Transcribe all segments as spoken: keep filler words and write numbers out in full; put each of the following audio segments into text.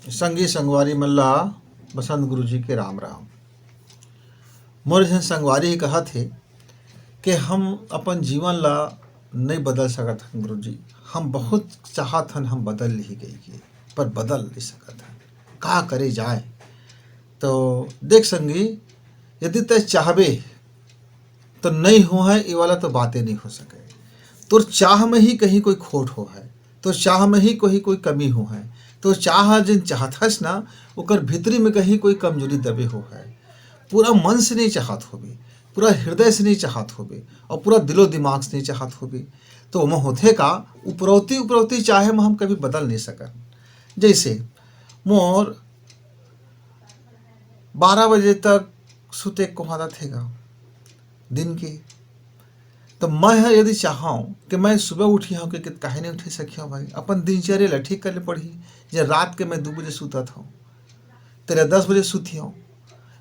संगी संगवारी मन ला बसंत गुरु जी के राम राम। मोर झन संगवारी ही कहत हे कि हम अपन जीवन ला नहीं बदल सकत हन गुरु जी, हम बहुत चाहत हन हम बदल लिही कहिके, पर बदल नहीं सकत हन, का करे जाए। तो देख संगी, यदि तय चाहबे तो नहीं हो है, ये वाला तो बातें नहीं हो सके। तोर चाह में ही कहीं कोई खोट हो है, तोर चाह में ही कोई कोई कमी हो है। तो चाह जिन चाहत हस ना, ओकर भीतरी में कहीं कोई कमजोरी दबे हो है। पूरा मन से नहीं चाहत होबे, पूरा हृदय से नहीं चाहत होबे, और पूरा दिलो दिमाग से नहीं चाहत होबे, तो ओमा होथे का, उपरौती उपरौती चाहे में हम कभी बदल नहीं सकन। जैसे मोर बारह बजे तक सुते को आदत हे गा दिन के, तो मैं ह यदि चाहूँ कि मैं सुबह उठी हूँ कि काहे नहीं उठे सकिया भाई, अपन दिनचर्या ला ठीक करे पड़ही। जे रात के मैं दो बजे सुतत हूँ, तेरा दस बजे सुती हूँ,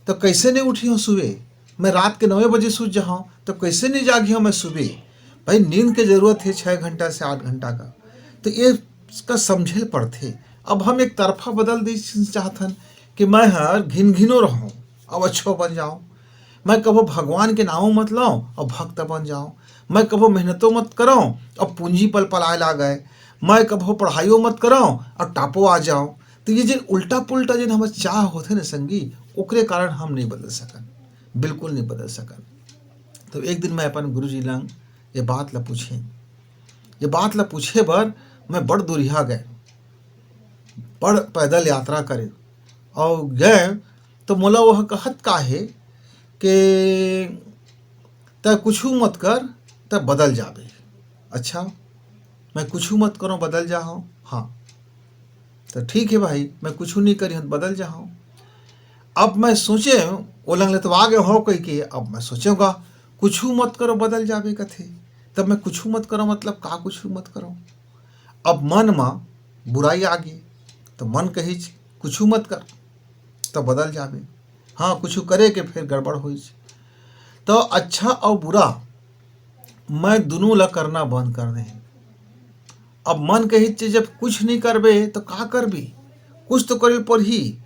तो कैसे नहीं उठी हूँ सुबह? मैं रात के नौ बजे सुत जाऊँ तो कैसे नहीं जागी हूँ मैं सुबह? भाई, नींद के जरूरत है छः घंटा से आठ घंटा का, तो ये इसका समझे पड़थे। अब हम एक तरफा बदल दे चाहत हन कि मैं हर घिन घिनो रहूँ, अब अच्छो बन जाऊँ। मैं कभो भगवान के नामों मत लाऊं, अब भक्त बन जाऊं। मैं कभो मेहनतो मत करूं, अब पूंजी पल पलाए लागे। मैं कभो पढ़ाइयो मत करूं, अब टापो आ जाऊं। तो ये जो उल्टा पुल्टा जिन हमर चाह होथे ना संगी, ओकरे कारण हम नहीं बदल सकन, बिल्कुल नहीं बदल सकन। तो एक दिन मैं अपन गुरुजी लंग ये बात ला पूछे, ये बात ला पूछे बर मैं बड़ दूरिहा गए, बड़ पैदल यात्रा करे, और गए तो मोला वह कहत का हे कि तै कुछू मत कर, तै बदल जाबे। अच्छा, मैं कुछू मत करो, बदल जा हूँ। हाँ, तो ठीक है भाई, मैं कुछू नहीं करी हूँ, बदल जा हूँ। अब मैं सोचे, ओलंग ले तो आ गए हो कह के, अब मैं सोचेगा कुछू मत करो, बदल जाबे कथे। तब मैं कुछू मत करो मतलब का कुछू मत करो? अब मन म बुराई आ गे, तो मन कहिच कुछू मत कर, तो बदल जाबे। हाँ, कुछू करे के फिर गड़बड़ होइच। तो अच्छा और बुरा मैं दुनों ला करना बंद कर दे। अब मन कहिच जब कुछ नहीं करबे तो का करबी? कुछ तो करे पड़ही,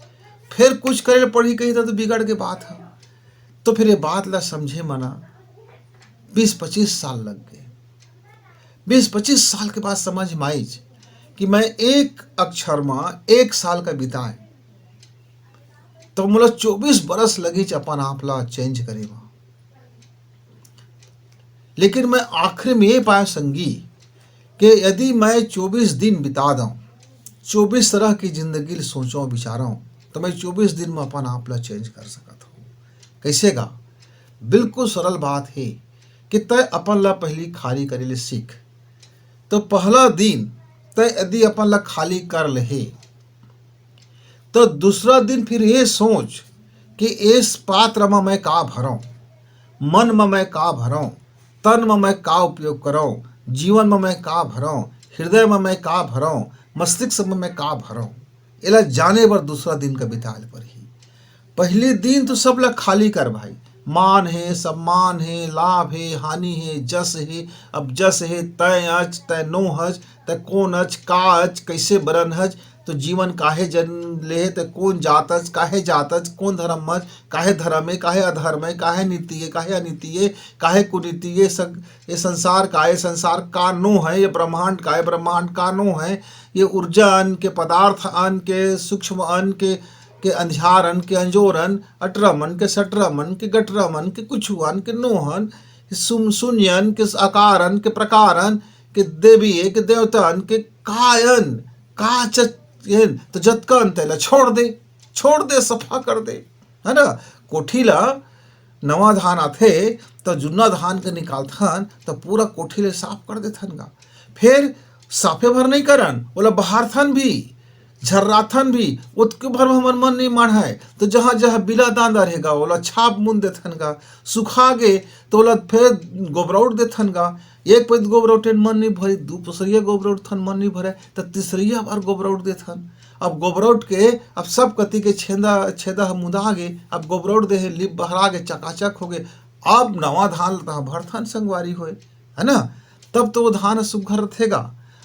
फिर कुछ करे पड़ही कही तो, तो बिगड़ के बात है। तो फिर ये बात ला समझे मना बीस पच्चीस साल लग गए। बीस पच्चीस साल के बाद समझ में आइच कि मैं एक अक्षर में एक साल का बिताए, तो मोला चौबीस बरस लगिच अपन आप ला चेंज करे में। लेकिन मैं आखिरी में ये पाया संगी कि यदि मैं चौबीस दिन बिता दूँ, चौबीस तरह की जिंदगी ल सोचो विचारो, तो मैं चौबीस दिन में अपन आप ला चेंज कर सकत हूँ। कैसे गा? बिल्कुल सरल बात है कि तय अपन ला पहली खाली करे ले सीख। तो पहला दिन तय यदि अपन ला खाली कर ले, तो दूसरा दिन फिर ये सोच कि इस पात्र में मैं का भरों, मन में मैं का भरों, तन में मैं का उपयोग करों, जीवन में मैं का भरों, हृदय में मैं का भरों, मस्तिष्क में मैं का भरों, एला जाने बर दूसरा दिन का बिताए ल परही। पहली दिन तो सब ला खाली कर भाई, मान हे, सम्मान हे, लाभ हे, हानि हे, जस हे। अब जस हे, तय अच, तय नो हच, तय कोन अच, का अच, कैसे बरन हच, तो जीवन काहे जन्म ले हे, तय कोन जात अच, काहे जात अच, कोन धर्म अच, काहे धर्म हे, काहे अधर्म हे, काहे नीति हे, काहे अनीति हे, काहे कुनीति हे, सग-, ये संसार का, ये संसार का नो है, ये ब्रह्मांड का, ये ब्रह्मांड का नो है, ये ऊर्जा अन के, पदार्थ अन के, सूक्ष्म अन के, के अंधियार अन के, अंजोर अन, अटरम अन के, सटरम अन के, गटरम अन के, कुछुअन के, नोहन, सुम-, शून्यन के, आकारन के, प्रकारन के, देवी के, देवतन के, कायन, का च-, एन, तो जतका अन तेला छोड़ दे, छोड़ दे, सफा कर दे, है ना? कोठी ला नवा धान आथे, तो जुन्ना धान के निकालथन, तो पूरा कोठी ले साफ कर देथन गा। फिर साफे भर नहीं करन, ओला बहारथन भी, झर्राथन भी, ओतके भर में हमर मन नहीं माढ़ाए, तो जहाँ जहाँ बिला दांदर हे गा, ओला छाप मुन देथन गा, सुखा गे, तो ओला फिर गोबरौट देथन गा। एक पैद गोबरौटेन मन नहीं भरे, दू पसरिया गोबरौटथन मन नहीं भरे, तो तीसरिया बार गोबरौट देथन। अब गोबरौट के, अब सब कति के छेदा, छेदा ह मुदा गे, अब गोबरौट दे हे, लिप बहरा गे, चकाचक हो गे, अब नवा धान ल तहाँ भरथन संगवारी होए, है ना? तब तो वो धान ह सुग्घर रथेगा।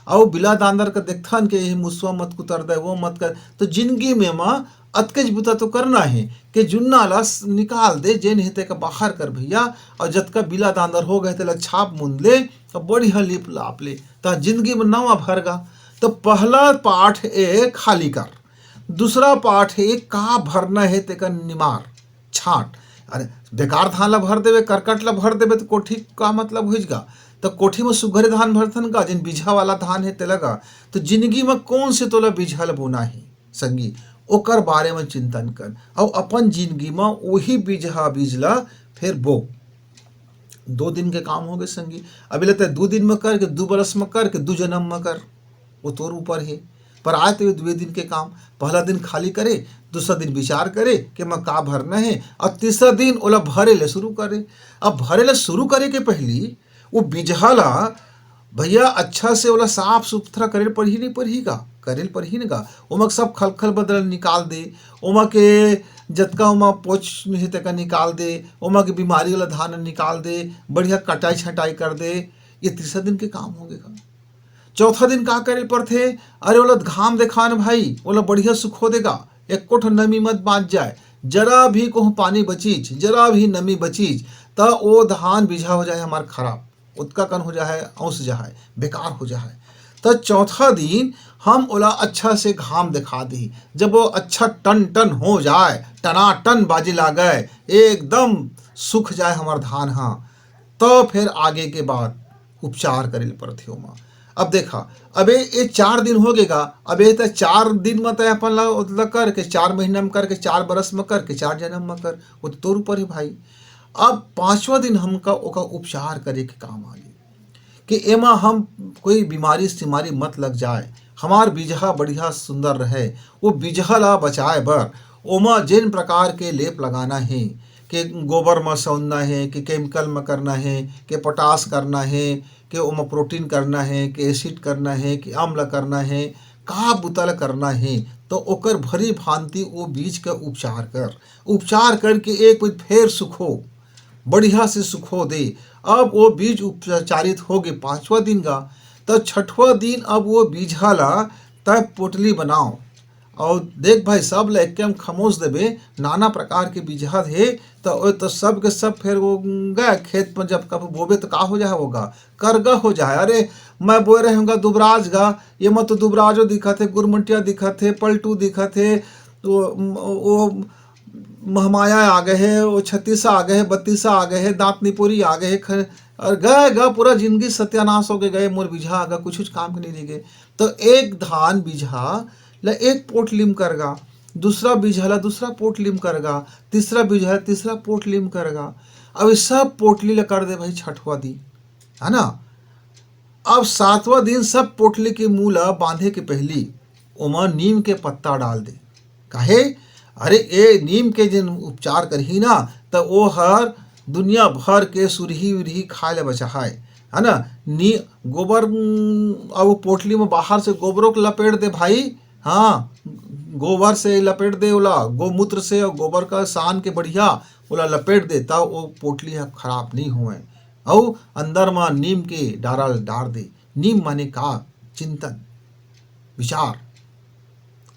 अउ बिला दांदर का देखथन के ये मुसवा मत कुतर दे, वो मत कर। तो जिंदगी में माँ अतकेच बुता तो करना हे कि जुन्ना ला स-, निकाल दे, जेन हे तेका बाहर कर भैया, अउ जतका बिला दांदर हो गए तेला छाप मुंद ले, अउ बढ़िया लिप लाप ले, त जिंदगी में नवा भर गा। तो पहला पाठ ए खाली कर, दूसरा पाठ ए का भरना हे तेका निमार, छांट। अरे, बेकार धान ला भर देवे, करकट ला भर देवे, तो कोठी का मतलब होइच गा? तो कोठी में सुघरे धान भरथन का, जिन बीजहा वाला धान हे तेला गा? तो जिंदगी में कौन से तोला बीजहा ला बोना हे संगी, ओकर बारे में चिंतन कर, अउ अपन जिंदगी में वही बीजहा बीज ला फिर बो। दो दिन के काम हो गए संगी। अभी लगता है दो दिन में कर, के दो बरस में कर, के दो जन्म में कर, वो तोर ऊपर हे। पर आज तो ये दुए दिन के काम, पहला दिन खाली करे, दूसरा दिन विचार करे कि मैं का भरना हे, और तीसरा दिन ओला भरे ले शुरू करे। अब भरे ले शुरू करे के पहली वो बीजहा ला भैया अच्छा से ओला साफ सुथरा करे पड़ही, नहीं पड़ही का? करे पड़ही न का? ओमा के सब खलखल बदल निकाल दे, ओमा के जतका ओमा पोच हे तेका निकाल दे, ओमा के बीमारी वाला धान निकाल दे, बढ़िया कटाई छटाई कर दे। ये तीसरा दिन के काम हो गे का? चौथा दिन का करे पड़थे? अरे ओला घाम देखान भाई, ओला बढ़िया सुखो देगा, एको ठो नमी मत बाँच जाए। जरा भी कहूँ पानी बचीच, जरा भी नमी बचीच, त ओ धान बीजहा हो जाए हमार खराब, ओतका कन हो जाए, औंस जाए, बेकार हो जाए। त चौथा दिन हम ओला अच्छा से घाम दिखा दी। जब वो अच्छा टन टन हो जाए, टनाटन बाजे लागे, एकदम सूख जाए हमार धान ह, तो फिर आगे के बाद उपचार करे ल पड़थे ओमा। अब देखा, अबे ये चार दिन हो गेगा, अबे त चार दिन म तय अपन ला ओतला कर के, चार महीना म करके, चार बरस म करके, चार जन्म म कर, वो तो तोर ऊपर हे भाई। अब पांचवा दिन हमका ओका उपचार करे के काम आगे कि एमा हम कोई बीमारी सीमारी मत लग जाए, हमार बीजहा बढ़िया सुंदर रहे। वो बीजहा ला बचाए बर ओमा जेन प्रकार के लेप लगाना हे, के गोबर म सौंदना हे, के केमिकल म करना हे, के पोटास करना हे, के ओमा प्रोटीन करना हे, के एसिड करना हे, के अम्ल करना हे, का बुता ल करना हे, तो ओकर भरी भांति वो बीज के उपचार कर। उपचार करके एक बीज फेर सुखो, बढ़िया से सुखो दे। अब वो बीज उपचारित हो गए पांचवा दिन का, तो छठवा दिन अब वो बीजहा ला तय पोटली बनाओ। और देख भाई, सब ल एके म खमोस देबे, नाना प्रकार के बीजहा हे, तो, तो सब के सब फेर वो गए खेत में, जब कब बोबे तो का हो जाए होगा, करगा हो जाए। अरे, मैं बोए रहूँगा दुबराज गा, ये मत तो दुबराजो दिखत हे, गुरमटिया दिखत हे, पलटू दिखत हे, तो वो महमाया आ गए हे, वो छत्तीसा आ गए हे, बत्तीसा आ गए हे, दांत निपोरी आ गए हे, ख-, और गए गा, पूरा जिंदगी सत्यानाश हो गए, गए मोर बीजहा गा, कुछ कुछ काम के नहीं रह गए। तो एक धान बीजहा ला एक पोटली म करगा, दूसरा बीजहा ला दूसरा पोटली म करगा, तीसरा बीजहा ला तीसरा पोटली म करगा। अब ये सब पोटली ला कर दे भाई छठवा दिन, है ना? अब सातवां दिन सब पोटली के मुंह ला बांधे के पहली ओमा नीम के पत्ता डाल दे। काहे? अरे, ए नीम के जिन उपचार करही ना, त ओ हर दुनिया भर के सुरही उरही खाए ले बचाहाय, है ना? नी-, गोबर, उम, अब वो पोटली में बाहर से गोबरों के लपेट दे भाई, हाँ, गोबर से लपेट दे ओला, गोमूत्र से और गोबर का सान के बढ़िया ओला लपेट दे, तब वो पोटली ह खराब नहीं होए। अउ अंदर म नीम के डारा ल डार दे। नीम माने का? चिंतन, विचार।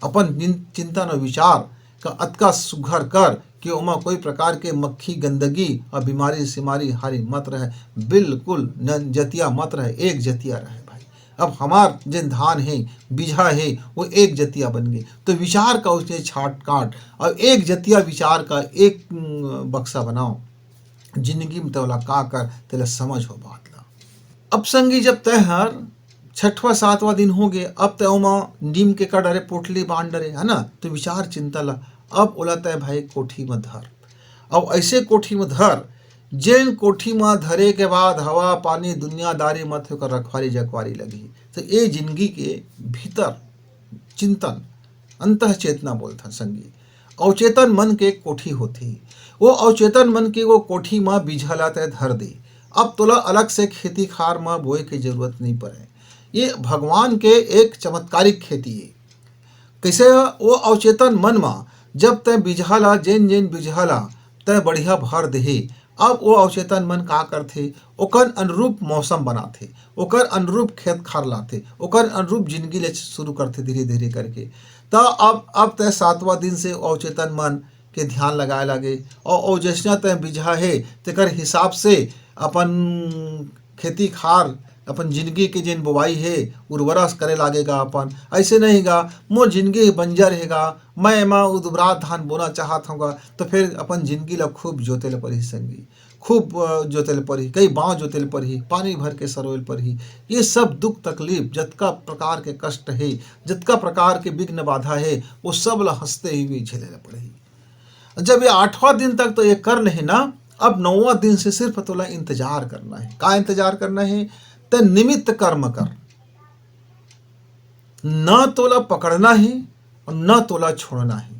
अपन चिंतन और विचार का अतका सुघर कर कि ओमा कोई प्रकार के मक्खी, गंदगी और बीमारी सिमारी हारी मत रहे, बिल्कुल नन जतिया मत रहे, एक जतिया रहे भाई। अब हमार जेन धान हे, बीजहा हे, वो एक जतिया बन गे। तो विचार का उसने छाट काट और एक जतिया विचार का एक, उम, बक्सा बनाओ। जिंदगी में तोला का कर, तेला समझ हो बात ला। अब संगी, जब तय हर छठवा सातवां दिन हो गे, अब तय ओमा नीम के का डरे, पोटली बांध डरे, है ना? तो विचार चिंता ला, अब ओला तय भाई कोठी में धर। अब ऐसे कोठी में धर, जेन कोठी में धरे के बाद हवा पानी दुनियादारी मत होकर रखवारी जकवारी लगी। तो ये जिंदगी के भीतर चिंतन, अंतः चेतना बोलथन संगी, अवचेतन मन के कोठी होथे। वो अवचेतन मन के वो कोठी म बीजहा ला तय धर दे। अब तोला अलग से खेती खार म बोए के जरूरत नहीं पड़े। ये भगवान के एक चमत्कारिक खेती है। कैसे? वो अवचेतन मन म जब तय बीजहा ला, जेन जेन बीजहा ला तय बढ़िया भर देहे, अब वो अवचेतन मन का करथे? ओकर अनुरूप मौसम बनाथे, ओकर अनुरूप खेत खार लाथे, ओकर अनुरूप जिंदगी ले शुरू करथे धीरे धीरे करके। त अब अब तय सातवां दिन से अवचेतन मन के ध्यान लगाए लागे, और, और जैसना तय बिजहा हे, तेकर हिसाब से अपन खेती खार, अपन जिंदगी के जेन बोवाई हे, उर्वरा करे लागेगा अपन। ऐसे नहीं गा, मोर जिंदगी बंजर हेगा, मैं एमा उदुबरात धान बोना चाहत हूँ गा, तो फिर अपन जिंदगी ला खूब जोते ल परही संगी, खूब, अ, जोते ल परही, कई बांव जोते ल परही, पानी भर के सरोए ल परही। ये सब दुख तकलीफ, जतका प्रकार के कष्ट हे, जतका प्रकार के विघ्न बाधा हे, वो सब ला हंसते हुए झेले ल परही। जब ये आठवां दिन तक तो ये कर लेहे ना, अब नौवां दिन से सिर्फ तोला इंतजार करना हे। का इंतजार करना हे? त निमित्त कर्म कर, न तोला पकड़ना हे और न तोला छोड़ना हे,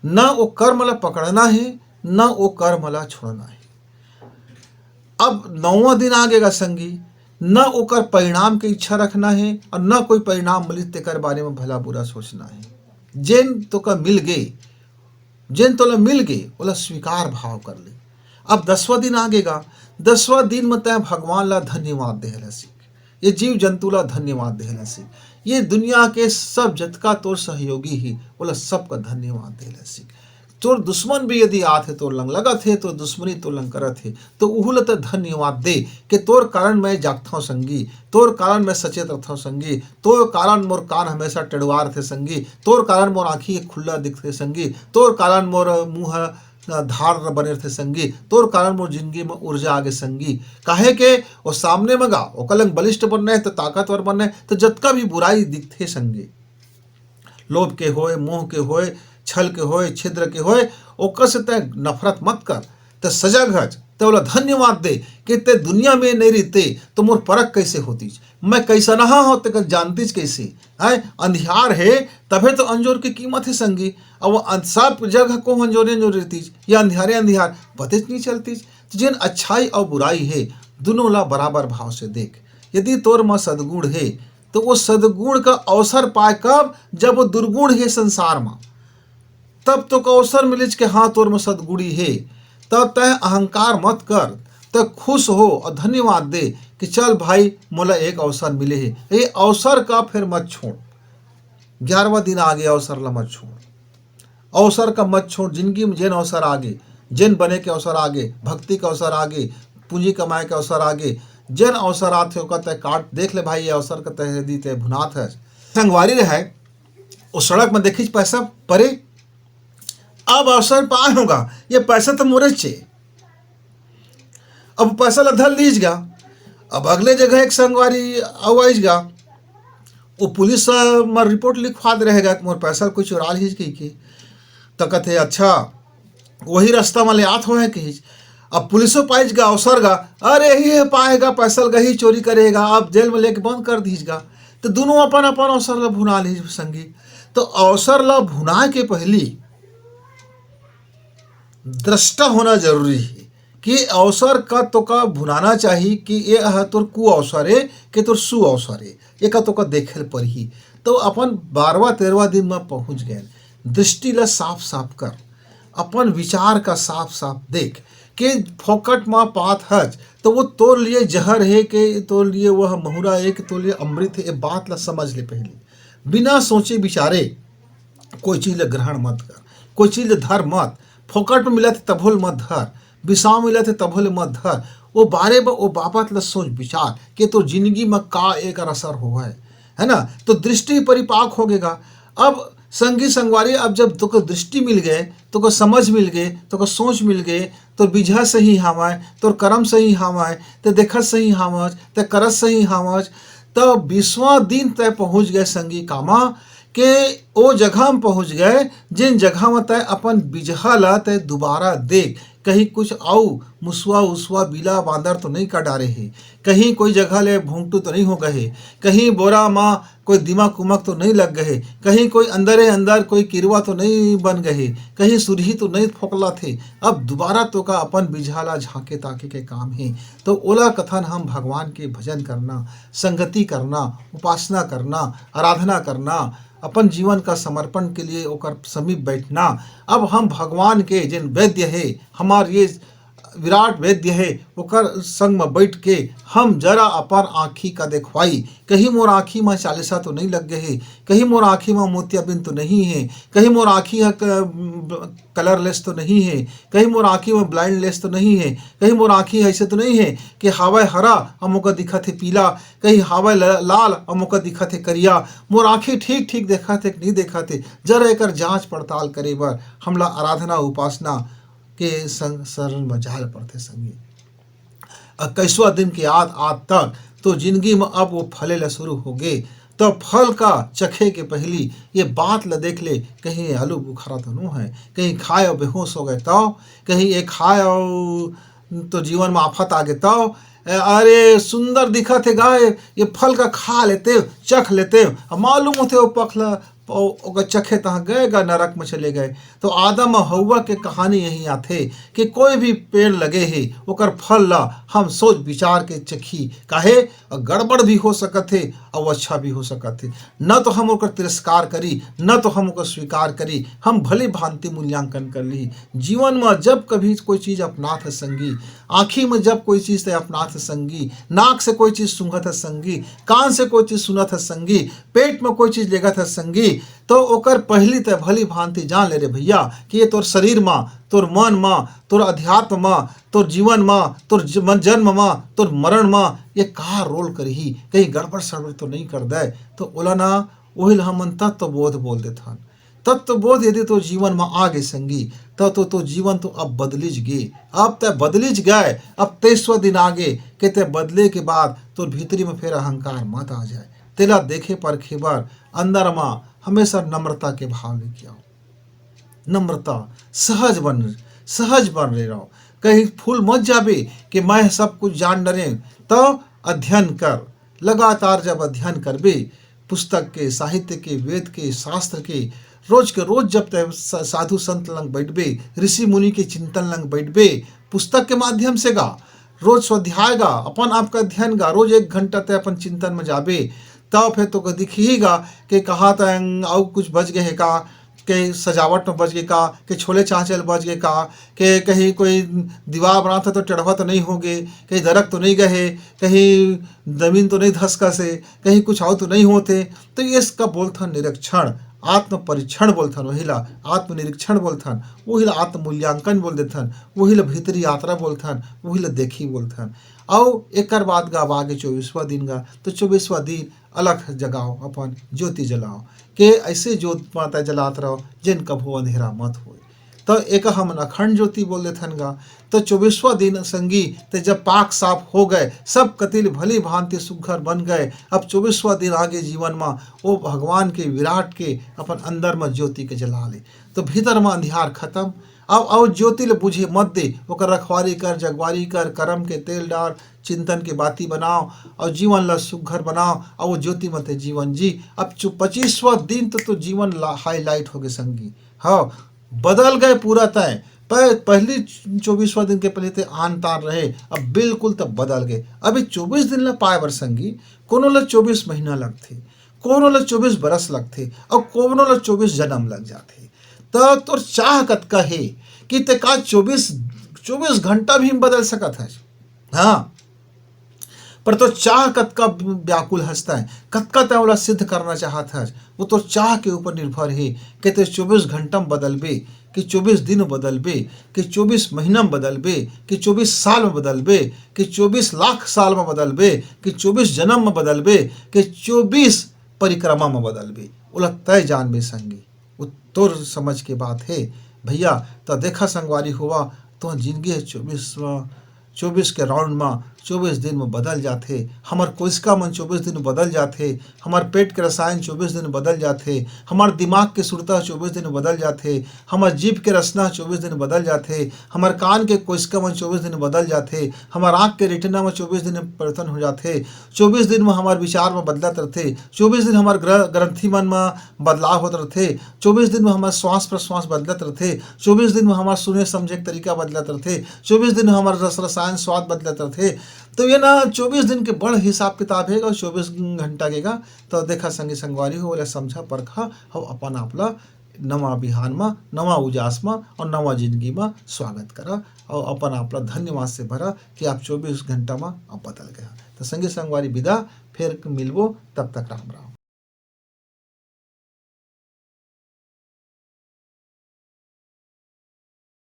न वो कर्म ला पकड़ना हे, न वो कर्म ला छोड़ना हे। अब नौवां दिन आ गेगा संगी, न ओकर परिणाम के इच्छा रखना हे और न कोई परिणाम मिलिस तेकर बारे में भला बुरा सोचना हे। जेन तोका मिल गे, जेन तोला मिल गे, ओला स्वीकार भाव कर ले। अब दसवां दिन आ गेगा, दसवां दिन में तैं भगवान ला धन्यवाद देहे ला सीख, ये जीव जंतु ला धन्यवाद देहे ला सीख, ये दुनिया के सब जतका तोर सहयोगी ही, ओला सबका धन्यवाद देहे ला सीख। तोर दुश्मन भी यदि आत हे तोर लंग, लगत हे तोर दुश्मनी तोर लंग करत हे, तो उहू ल त धन्यवाद दे कि तोर कारण मैं जागथंव संगी, तोर कारण मैं सचेत रथंव संगी, तोर कारण मोर कान हमेशा टेढ़वा रथे संगी, तोर कारण मोर आँखी खुल्ला दिखथे संगी, तोर कारण मोर मुँह ह धार बने रथे संगी, तोर कारण मोर जिंदगी में ऊर्जा आगे संगी। काहे के ओ सामने म गा, ओकर लंग बलिष्ठ बनना हे, तो ताकतवर बनना हे, तो जतका भी बुराई दिखथे संगी, लोभ के होय, मोह के होय, छल के होय, छिद्र के होय, ओकर से तैं नफरत मत कर। तैं सजग हच, तैं ओला धन्यवाद दे कि तैं दुनिया में नहीं रहते तो मोर परख कैसे होतीच, मैं कैसा नहा हो तेकर जानतीच कैसे? हैं, अंधियार हे तभे तो अंजोर की कीमत हे संगी। अब वो अन-, सब जगह को अंजोरे अंजोर रहतीच या अंधियारे अंधियार पतेच नहीं चलतीच। तो जेन अच्छाई और बुराई हे, दोनों ला बराबर भाव से देख। यदि तोर म सदगुण हे, तो वो सदगुण का अवसर पाए कब? जब वो दुर्गुण हे संसार म, तब तो का अवसर मिलिच के हाँ, तोर म सदगुणी हे। तब तय अहंकार मत कर, तय खुश हो और धन्यवाद दे कि चल भाई, मोला एक अवसर मिले हे। ये अवसर का फिर मत छोड़। ग्यारहवाँ दिन आगे, अवसर ला मत छोड़। अवसर का मत छोड़। जिंदगी में जेन अवसर आगे, जेन बने के अवसर आगे, भक्ति के अवसर आगे, पूंजी कमाए के अवसर आगे, जेन अवसर आथे ओकर तय काट देख ले भाई, ये अवसर का तय यदि तय भुनात है। संगवारी रहे, ओ सड़क में देखिच पैसा परे, अब अवसर पाए होगा, ये पैसा तो मोरे चे। अब पैसा ला धर लीज गा। अब अगले जगह एक संगवारी अउ आइज गा, वो पुलिस म रिपोर्ट लिखवा दे रहेगा कि मोर पैसा कोई चुरा लीज कही के। तो कहते, "अच्छा, वही रास्ता में ले आत हो है कही।" अब पुलिसो पाइज गा, अवसर गा, "अरे, यही है, पाएगा, पैसा गही चोरी करेगा, अब जेल में लेके बंद कर दीज गा।" तो दोनों अपन अपन अवसर ला भुना लीज संगी। तो अवसर ला भुना के पहली दृष्टा होना जरूरी है कि अवसर का तोका भुनाना चाहिए कि ये ह तोर कु अवसर है कि तोर सु अवसर है, एका तोका देखे ल परही। तो अपन बारहवाँ तेरहवाँ दिन में पहुँच गए, दृष्टि ला साफ साफ कर, अपन विचार का साफ साफ देख के फोकट में पात हच तो वो तोर लिए जहर है कि तोर लिए वह महुरा है कि तोर लिए अमृत है। ये बात ला समझ ले पहले, बिना सोचे विचारे कोई चीज ल ग्रहण मत कर, कोई चीज ल धर मत। फोकट में मिलत हे तभो ल मत धर, बिसाव मिलत हे तभो ल मत धर। वो बारे ब-, वो बाबत ल सोच विचार के तोर जिंदगी में का एकर असर होवय, है ना? तो दृष्टि परिपाक हो गेगा। अब संगी संगवारी, अब जब तोके दृष्टि मिल गए, तोके समझ मिल गए, तोके सोच मिल गए, तोर बिजहा सही हावय, तोर करम सही हावय, ते देखत सही हावच, ते करत सही हावच, त बीसवाँ दिन तय पहुँच गए संगी कामा, के ओ जगह म पहुँच गए, जेन जगह म तय अपन बिजहा ला तय दोबारा देख, कहीं कुछ अउ मुसवा उसवा, बिला बांदर तो नहीं का डारे हे, कहीं कोई जगह ले भोंगटू तो नहीं हो गए हे, कहीं बोरा म कोई दिमक उमक तो नहीं लग गए हे, कहीं कोई अंदरे अंदर कोई किरवा तो नहीं बन गए हे, कहीं सुरही तो नहीं फोकलत हे। अब दोबारा तोका अपन बिजहा ला झांके ताके के काम हे। तो ओला कथन हम भगवान के भजन करना, संगति करना, उपासना करना, आराधना करना, अपन जीवन का समर्पण के लिए ओकर समीप बैठना। अब हम भगवान के जेन वैद्य हे, हमार ये विराट वेद्य हे, ओकर संग म बइठ के हम जरा अपन आँखी का देखवाई। कहीं मोर आँखी म चालीसा तो नइ लग गे हे, कहीं मोर आँखी म मोतियाबिंद तो नहीं हे, कहीं मोर आँखी ह क-, कलरलेस तो नहीं हे, कहीं मोर आँखी म ब्लाइंडलेस तो नहीं हे, कहीं मोर आँखी ह अइसे तो नहीं हे कि हावय हरा अउ मोका दिखत हे पीला, कहीं हावय ल-, लाल अउ मोका दिखत हे करिया। मोर आँखी ठीक-ठीक देखत हे कि नहीं देखत हे, जरा एकर जाँच पड़ताल करे बर हमला आराधना उपासना के संग शरण म जाय ल पड़थे संगी। इक्कीसवाँ दिन के आत, आत तक तो जिनगी म अब वो फले ल शुरू होगे। त फल का चखे के पहिली ये बात ल देख ले, कहीं ये आलू बुखारा तो नो हे, कहीं खाय अउ बेहोश हो गे तव, कहीं ये खाय अउ तो जीवन म आफत आ गे तव, अरे सुंदर दिखत हे गा, ये फल का खा लेते, चख लेते, अब मालूम होथे वो पख ल, ओ-, ओकर चखे तहाँ गए गा, नरक म चले गए। तो आदम अउ हव्वा के कहानी यही आथे कि कोई भी पेड़ लगे हे, ओकर फल ला हम सोच विचार के चखी, काहे अउ गड़बड़ भी हो सकत हे अउ अच्छा भी हो सकत हे। न तो हम ओकर तिरस्कार करी, न तो हम ओकर स्वीकार करी, हम भली भांति मूल्यांकन कर ली। जीवन म जब कभी कोई चीज अपनात ह संगी, आँखी म जब कोई चीज ते अपनात ह संगी, नाक से कोई चीज सूंघत ह संगी, कान से कोई चीज सुनत ह संगी, पेट म कोई चीज लेगत ह संगी, तो ओकर पहिली ते भली भांति जान ले रे भैया कि ये तोर शरीर म, तोर मन म, तोर अध्यात्म म, तोर जीवन म, तोर ज-, मन जन्म म, तोर मरण म ये का रोल करही, कहीं गड़बड़ सड़बड़ तो नहीं कर दे। तो ओला ना, ओही ल हमन तत्वबोध बोल देथन। तत्वबोध यदि तोर जीवन म आ गे संगी, त तो तोर जीवन तो अब बदलिच गे। अब ते बदलिच गए, अब इक्कीसवाँ दिन आ गे, के ते बदले के बाद तोर भीतरी म फेर अहंकार मत आ जाए। तेला देखे परखे बर अंदर म हमेशा नम्रता के भाव लेके आओ। नम्रता, सहज बन, सहज बन रहे रहो। कहीं फूल मत जाबे कि मैं सब कुछ जान डरे, तो अध्ययन कर। लगातार जब अध्ययन करबे, पुस्तक के, साहित्य के, वेद के, शास्त्र के, रोज के रोज जब तय स-, साधु संत लंग बैठबे, ऋषि मुनि के चिंतन लंग बैठबे, पुस्तक के माध्यम से गा, रोज स्वाध्याय गा, अपन आप का अध्ययन गा, रोज एक घंटा तय अपन चिंतन में जाबे, तब फिर तो दिखही गा कि कहाँ तय अउ कुछ बच गए हे का, के सजावट में बच गए का, के छोले चाँचे ल बच गए का, के कहीं कोई दीवार बनात हे तो टेढ़वा तो नहीं होगे, कहीं दरक तो नहीं गए हे, कहीं जमीन तो नहीं धसकस हे, कहीं कुछ अउ तो नहीं होत हे। तो ये इसका बोलथन निरीक्षण, आत्म परीक्षण बोलथन, वही ला आत्म निरीक्षण बोलथन, वही ला आत्म मूल्यांकन बोल देथन, वही ला भीतरी यात्रा बोलथन, वही ला देखी बोलथन। अउ एकर बाद गा अब आगे चौबीसवाँ दिन गा, तो चौबीसवाँ दिन अलख जगाओ, अपन ज्योति जलाओ, के ऐसे ज्योत माता जलात रहो, जेन कभू अंधेरा मत होए। तो एक हमन अखंड ज्योति बोल देथन गा। तो चौबीसवाँ दिन संगी, ते जब पाक साफ हो गए, सब कतिल भली भांति सुघर बन गए, अब चौबीसवाँ दिन आगे जीवन म ओ भगवान के विराट के अपन अंदर म ज्योति के जला ले, तो भीतर म अंधियार खत्म। अब अउ ज्योति ल बुझे मत दे, ओकर रखवारी कर, जगवारी कर, करम के तेल डार, चिंतन के बाती बनाओ अउ जीवन ल सुघर बनाओ अउ वो ज्योति म ते जीवन जी। अब चु-, पच्चीसवाँ दिन तो, तो जीवन ला-, हाईलाइट हो गए संगी। हाँ, बदल गए पूरा तय। प-, पहली चौबीसवाँ दिन के पहले ते आन तान रहे, अब बिल्कुल तब बदल गए। अभी चौबीस दिन ला पाए बर संगी, कोनो ला चौबीस महीना लगथे, कोनो ला चौबीस बरस लगथे अउ कोनो ला चौबीस जन्म लग जाथे। त तोर चाह कतका हे कि ते का चौबीस, चौबीस घंटा भी बदल सकत हस? हाँ, पर तोर चाह कतका व्याकुल हस तय, कतका तय ओला सिद्ध करना चाहत हस, वो तोर चाह के ऊपर निर्भर हे कि ते चौबीस घंटा में बदलबे, कि चौबीस दिन में बदलबे, कि चौबीस महीना में बदलबे, कि चौबीस साल में बदलबे, कि चौबीस लाख साल में बदलबे, कि चौबीस जन्म में बदलबे, कि चौबीस परिक्रमा में बदलबे, ओला तय जानबे संगी। वो तोर समझ के बात हे भैया। त देखा संगवारी होवा, तो जिंदगी हे चौबीस, चौबीस के राउंड म चौबीस दिन म बदल जाथे। हमर कोशिका मन चौबीस दिन बदल जाथे, हमर पेट के रसायन चौबीस दिन बदल जाथे, हमर दिमाग के सुरता चौबीस दिन बदल जाथे, हमर जीभ के रसना चौबीस दिन बदल जाथे, हमर कान के कोशिका मन चौबीस दिन बदल जाथे, हमर आँख के रेटिना म चौबीस दिन म परिवर्तन हो जाथे, चौबीस दिन म हमर विचार म बदलत रथे, चौबीस दिन हमर ग्र-, ग्रंथि मन म बदलाव होत रथे, चौबीस दिन म हमर श्वास प्रश्वास बदलत रथे, चौबीस दिन म हमर सुने समझे के तरीका बदलत रथे, चौबीस दिन म हमर रस रसायन स्वाद बदलत रथे। तो ये ना चौबीस दिन के बड़ हिसाब किताब हे अउ चौबीस घंटा के गा। तो देखा संगी संगवारी हो, ओला समझा परखा अउ अपन आप ला नवा बिहान म, नवा उजास म अउ नवा जिंदगी म स्वागत करा अउ अपन आप ला धन्यवाद से भरा कि आप चौबीस घंटा म आप बदल गए। तो संगी संगवारी विदा, फिर मिलबो, तब तक राम राम।